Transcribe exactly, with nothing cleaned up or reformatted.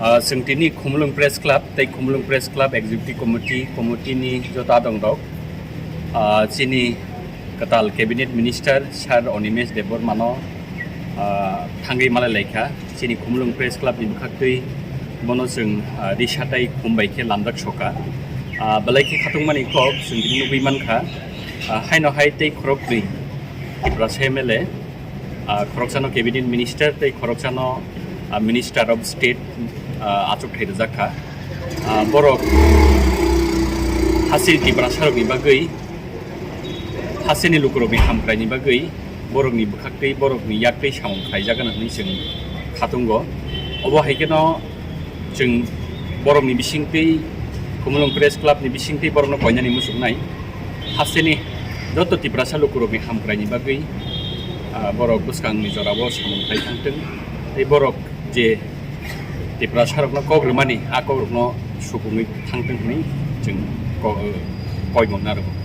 Ah, chwng tini Khumulwng Press Club tei Khumulwng Press Club Executive Committee, committee ni joto adong rok, ah, chini kwtal Cabinet Minister Sir Animesh Debbarma no, ah, thangwi malai laikha. Chini Khumulwng Press Club ni bwkhaktwi bono chwng, ah, risa tei khum bai khe lamjak soka. Ah, belai khe khatungmani kok chwng tini nugwi mankha. Ah, haino hai tei khoroknwi Tiprasa M L A, ah, khoroksano Cabinet Minister tei khoroksano, ah, Minister of State, ah, achuk thai rwjak kha. Ah, borok hasteni Tiprasarokni bagwi, hasteni lukurokni hamkraini bagwi, borokni bwkhaktwi, borokni yaktwi samung khlaijak hwnwi chwng khatungo. Obo hai kheno chwng borokni bisingtwi, Khumulwng Press Club ni bisingtwi borokno koinani muchungnai. Hasteni joto Tiprasa lukurokni hamkraini bagwi, ah, borok bwskangni jorao samung khlai thangthwng. Tei borok je Tiprasarokno kok rwmani, a kokrokno supungwi thangthwng hwnwi chwng ko-, koimung narwgo.